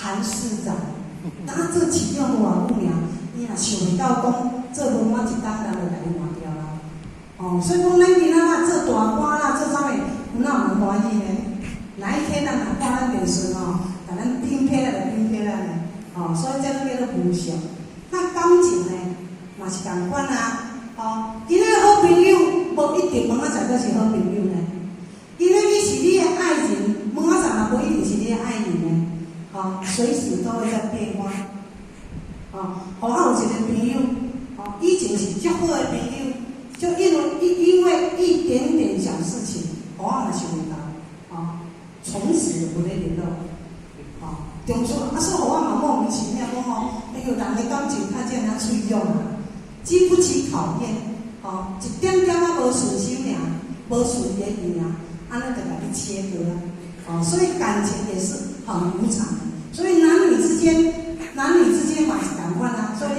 韓市長，當做市長無偌久爾，伊若想袂到講做無滿一冬，人就共伊換掉啦。哦，所以講咱今仔啦做大官啦，做啥物，有哪有人歡喜呢？哪一天咱若看咱電視吼，共咱頂批來就頂批來呢？哦，所以這攏叫做無常。那感情呢，嘛是仝款啊。哦，今仔好朋友，無一定明仔載閣是好朋友呢。今仔日是你的愛人，明仔載嘛無一定是你的愛人呢。哦，隨時都會在變化。哦，予我有一個朋友，哦，以前是足好的朋友，就因為一點點小事情，予我嘛想袂到，哦，從此無咧聯絡。哦，中出啊，所以予我嘛莫名其妙講吼，哎喲，人的感情較遮爾脆弱啊，經不起考驗，哦，一點點仔無順心爾，無順眼爾，按呢就共你切割啊。哦，所以感情也是很無常，所以男女之間，男女之間嘛是仝款啊，所以要。